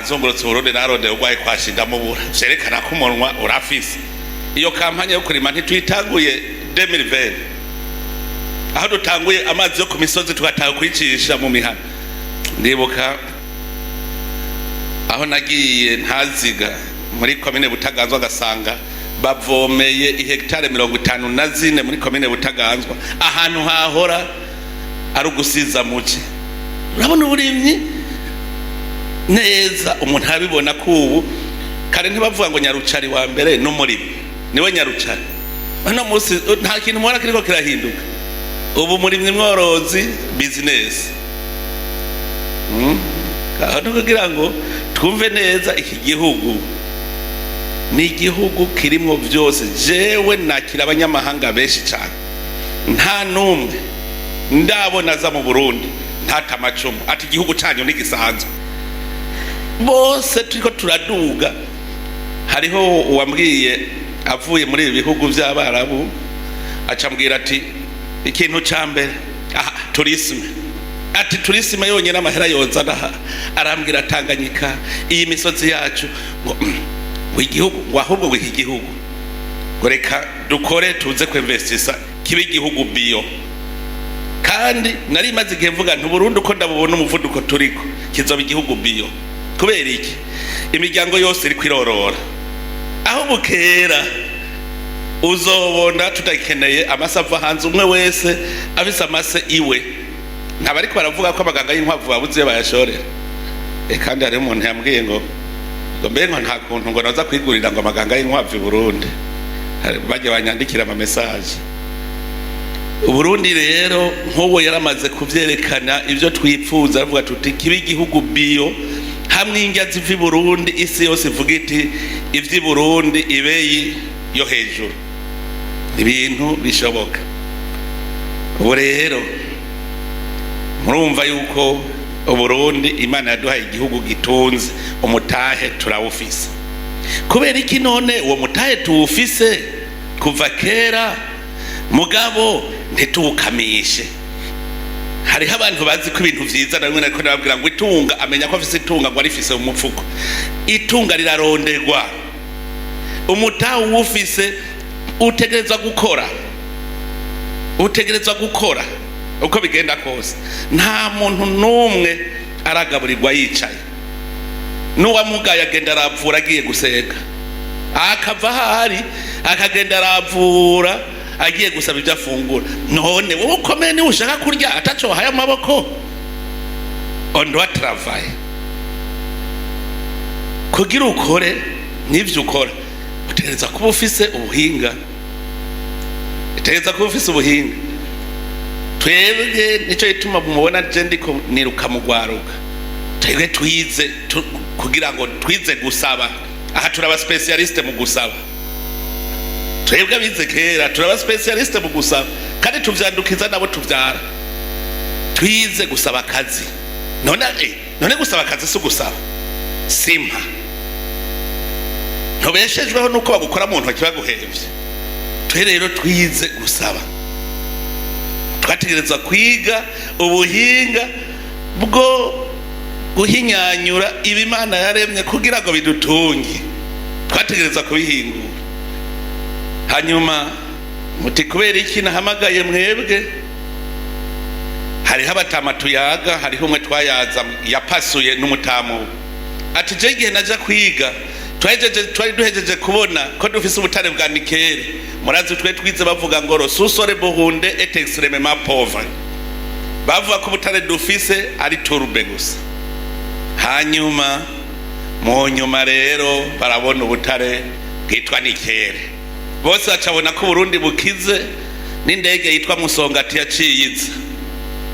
Narazungurutse Uburundi, narondeye urwaye kwashi ndamubura. Vyerekana ko umunwa urafise. Iyo campagne yo kurima ntituyitanguye 2020, aho dutanguye amazi yo ku misozi tugatanga kuyicisha mu mihana. Ndibuka aho nagiye ntaziga muri komine Butaganzwa, agasanga bavomeye ihegitare 54 muri komine Butaganzwa, ahantu hahora ari ugusiza muke. Urabona uburimyi neza, umuntu arabibona ko ubu kare ntibavuga ngo nyarucari wa mbere n'umurimo niwe nyarucari. Uno munsi nta kintu mubona kiriko kirahinduka. Ubu umurimyi mworozi business. Aho ni kugira ngo twumve neza, iki gihugu ni igihugu kirimwo byose. Jewe nakira abanyamahanga benshi cyane, nta n'umwe ndabona aza mu Burundi ntata amacumu ati: "Igihugu cyanyu ntigisanzwe." Bose turiko turaduga. Hariho uwambwiye avuye muri ibi bihugu by'Abarabu, acambwira ati: "Ikintu ca mbere aha, tourisme." Ati: "Tourisme yonyine, amahera yozana aha." Arambwira: "Tanganyika, iyi misozi yacu," ngo igihugu, ngo ahubwo ngo iki gihugu, ngo reka dukore tuze kwinvestisa kibe igihugu bio. Kandi nari maze igihe mvuga nti Burundi uko ndabubona, umuvuduko turiko, kizoba igihugu bio. Kubera iki? Imiryango yose iri kwirorora. Aho bukera uzobona tutakeneye amase ava hanze, umwe wese afise amase iwe. Ntabwo ariko baravuga ko abaganga y'inkwavu babuze iyo bayashorera. Kandi hariho umuntu yambwiye ngo mbe ngo nta kuntu ngo naza kwigurira ngo amaganga y'inkwavu i Burundi. Bajya banyandikira ama message. Uburundi rero, nk'uwo yaramaze kuvyerekana ibyo twipfuza, aravuga tuti kiba igihugu bio, hamwe indya ziva i Burundi, isi yose ivuga iti ivy'i Burundi ibeyi yo hejuru. Ibintu bishoboka. Ubu rero murumva yuko Uburundi Imana yaduhaye igihugu gitunze, umutahe turawufise. Kubera iki none uwo mutahe tuwufise kuva kera, mugabo ntituwukamishe? Hariho abantu bazi ko ibintu vyiza na rimwe nariko ndababwira ngo itunga, amenya ko afise itunga ngo arifise mu mufuko. Itunga riraronderwa. Umutahe uwufise, utegerezwa gukora, utegerezwa gukora uko bigenda kose. Nta muntu n'umwe aragaburirwa yicaye. N'uwamugaye agenda aravura, agiye gusenga akava ahari akagenda aravura, agiye gusaba ibyo afungura. None wowe ukomeye, niba ushaka kurya ataco wahaye amaboko, on doit travailler. Kugira ukore n'ivyo ukora, utegereza kuba ufise ubuhinga, utegereza kuba ufise ubuhinga. Twebwe nico gituma mubona je ndiko niruka mu rwaruka. Twebwe twize kugira ngo twize gusaba. Aha turaba spécialiste mu gusaba. Twebwe abize kera turaba spécialiste mu gusaba, kandi tuvyandukiza nabo tuvyara. Twize gusaba akazi. None none gusaba akazi si ugusaba simpa? Ntubeshejweho nuko bagukora mu ntoki baguhevye. Twe rero twize gusaba. Twategerezwa kwiga ubuhinga bwo guhinyanyura ibi Imana yaremye kugira ngo bidutunge. Twategerezwa kubihingura. Hanyuma muti: "Kubera iki nahamagaye mwebwe?" Hariho abatama tuyaga, hariho umwe twayaza yapasuye n'umutamu, ati: "Je igihe naja kwiga, twari duhejeje kubona ko dufise ubutare bwa nickel." Murazi twe twize bavuga ngo le sous-sol burundais est extrêmement pauvre. Bavuga ko ubutare dufise ari tourbe gusa. Hanyuma mu nyuma rero barabona ubutare bwitwa nickel, bose bacabona ko Uburundi bukize, n'indege yitwa Musongati yaciye iza,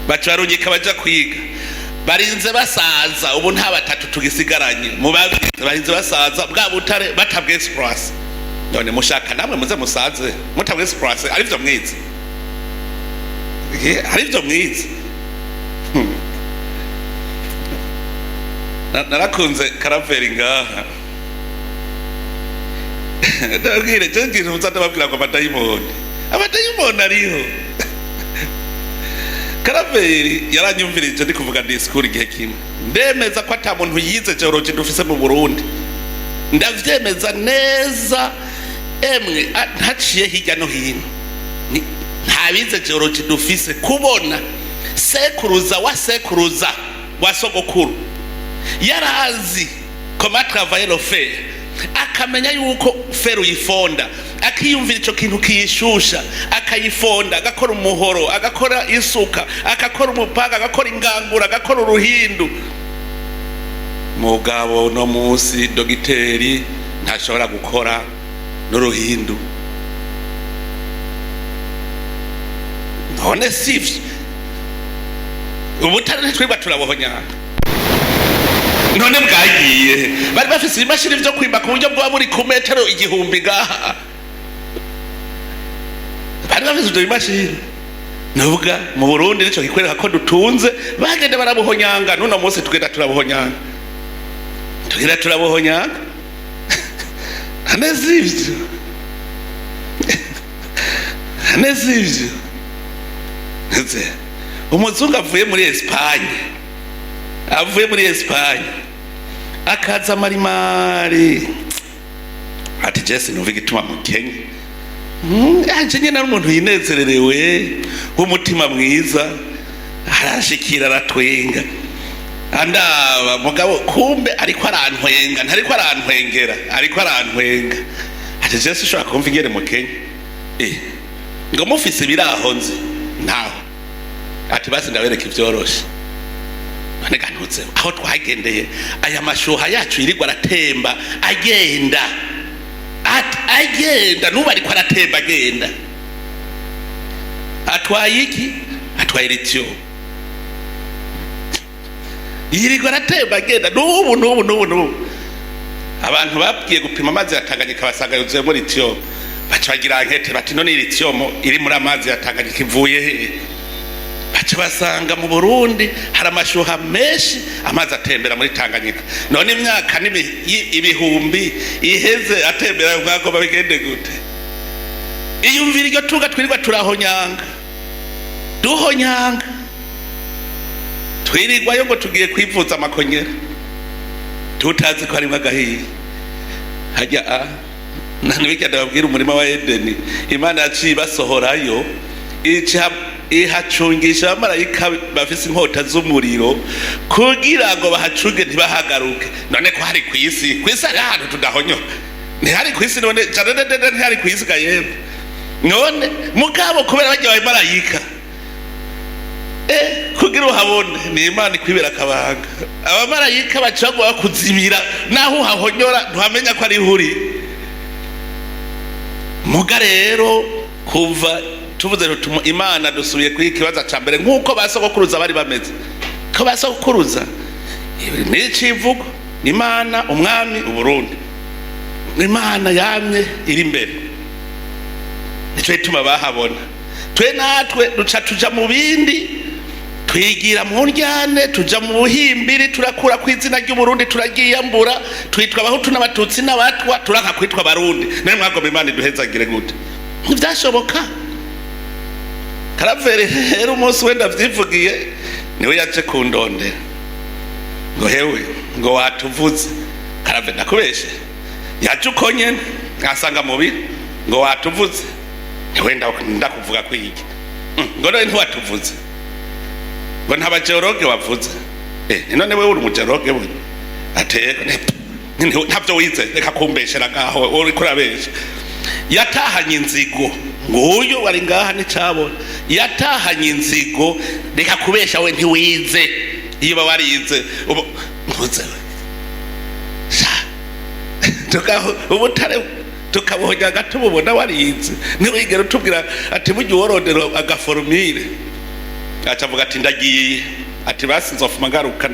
baca barungika baja kwiga. Barinze basaza, ubu nta batatu tugisigaranye mu babize. Barinze basaza bwa butare batabwa exploit. None mushaka namwe muze musaze mutabwa exploit? Arivyo mwize? Arivyo mwize? Narakunze karaveri ngaha. Ndababwire je ngira muza ndababwira ngo amadayimoni, amadayimoni ariho. Karaveri yaranyumvirije ndi kuvuga discours igihe kimwe, ndemeza ko ata muntu yize géologie dufise mu Burundi. Ndavyemeza neza, emwe, ntaciye hirya no hino. Nta bize géologie dufise. Kubona sekuruza wa sekuruza wa sogokuru yarazi comment travailler le fer, akamenya yuko fer uyifonda, akiyumvira ico kintu kiyishusha, akayifonda, agakora umuhoro, agakora isuka, agakora umupanga, agakora ingangura, agakora uruhindu. Mugabo no munsi dogiteri ntashobora gukora n'uruhindu. None sivyo? Ubutare ntitwibwa, turabuhonyanga. None bwagiye, bari bafise ibimashini vyo kwimba ku buryo bwoba buri ku metero 1000 ngaha. Bari bafise ivyo bimashini. Nuvuga mu Burundi nico kikwereka ko dutunze. Bagenda barabuhonyanga, n'uno munsi tugenda turabuhonyanga, tugenda turabuhonyanga. None sivyo? None sivyo? Nze umuzungu avuye muri Espagne, avuye muri Espagne, akaza marimari, ati: "Jesi numva igituma mu Kenya anje nyene ari umuntu yinezererewe, w'umutima mwiza." Arashikira, aratwenga, andaba, mugabo kumbe ariko arantwenga, ntariko arantwengera, ariko arantwenga. Ati: "Jesi ushobora kumva ingene mu Kenya ngo mufise ibiraho nzi ntaho." Ati: "Basi ndabereka ivyoroshe." None ganutse aho twagendeye, aya mashuha yacu yirirwa aratemba agenda, agenda nubu ariko aratemba agenda, atwaye iki? Atwaye lithium. Yirirwa aratemba agenda nubu, nubu, nubu, nubu. Abantu babwiye gupima amazi ya Tanganyika, basanga yuzuyemo lithium. Baca bagira enquête, bati: "None lithium iri muri amazi ya Tanganyika ivuye he?" Baca basanga mu Burundi hari amashuha menshi, amazi atembera muri Tanganyika. None imyaka ibihumbi iheze atembera, mwagomba bigende gute? Iyumvira iryo tunga twirirwa turahonyanga, duhonyanga, twirirwayo ngo tugiye kwivuza amakonyera, tutazi ko harimwo agahiye hajya. A nibijya ndababwira, umurima wa Edeni, Imana yaciye ibasohorayo, ica ihacungisha abamarayika bafise inkota z'umuriro kugira ngo bahacunge ntibahagaruke. None ko hari kw'isi? Kw'isi hari ahantu tudahonyora? Ntihari kw'isi? None janadede ntihari kw'isi ga yemwe? None mugabo kubera barya abamarayika, kugira uhabone ni Imana ikwibera akabanga. Abamarayika baca bagomba kuzibira, naho uhahonyora ntuhamenya ko ari uri. Muga rero kuva tuvuze tuti Imana, dusubiye kuri ikibazo ca mbere, nk'uko ba sogokuruza bari bameze, ko ba sogokuruza n'icivugo Imana, umwami, Uburundi, Imana yamye iri imbere, nico gituma bahabona. Twe natwe duca tuja mu bindi, twigira mu ndyane, tuja mu buhimbiri, turakura ku izina ry'Uburundi, turagiyambura, twitwa Abahutu n'Abatutsi n'Abatwa, turanka kwitwa Abarundi. Nawe mwagomba Imana iduhezagire gute? Ntivyashoboka. Karaveri rero umunsi wenda vyivugiye, niwe yaje kundondera ngo: "Hewe," ngo, "watuvuze." Karaveri, ndakubeshe, yaje uko nyene asanga mubiri, ngo: "Watuvuze." Niwe ndakuvuga kwiki? Ngo: "None ntiwatuvuze," ngo, "nta ba géologues wavuze." None wewe uri umu géologue? We atego ntabyo wize, reka kumbeshera ngaho, uriko urabesha. Yatahanye inzigo, nguyu wari ngaha nicabona, yatahanye inzigo: "Reka kubesha, we ntiwize, iyo uba warize ubu ntuze." Sha, ubutare tukabuhonyaga tububona warize, ntiwigera utubwira ati burya uworondera aga formule. Aca avuga ati: "Ndagiye," ati: "Basi nzofuma ngaruka."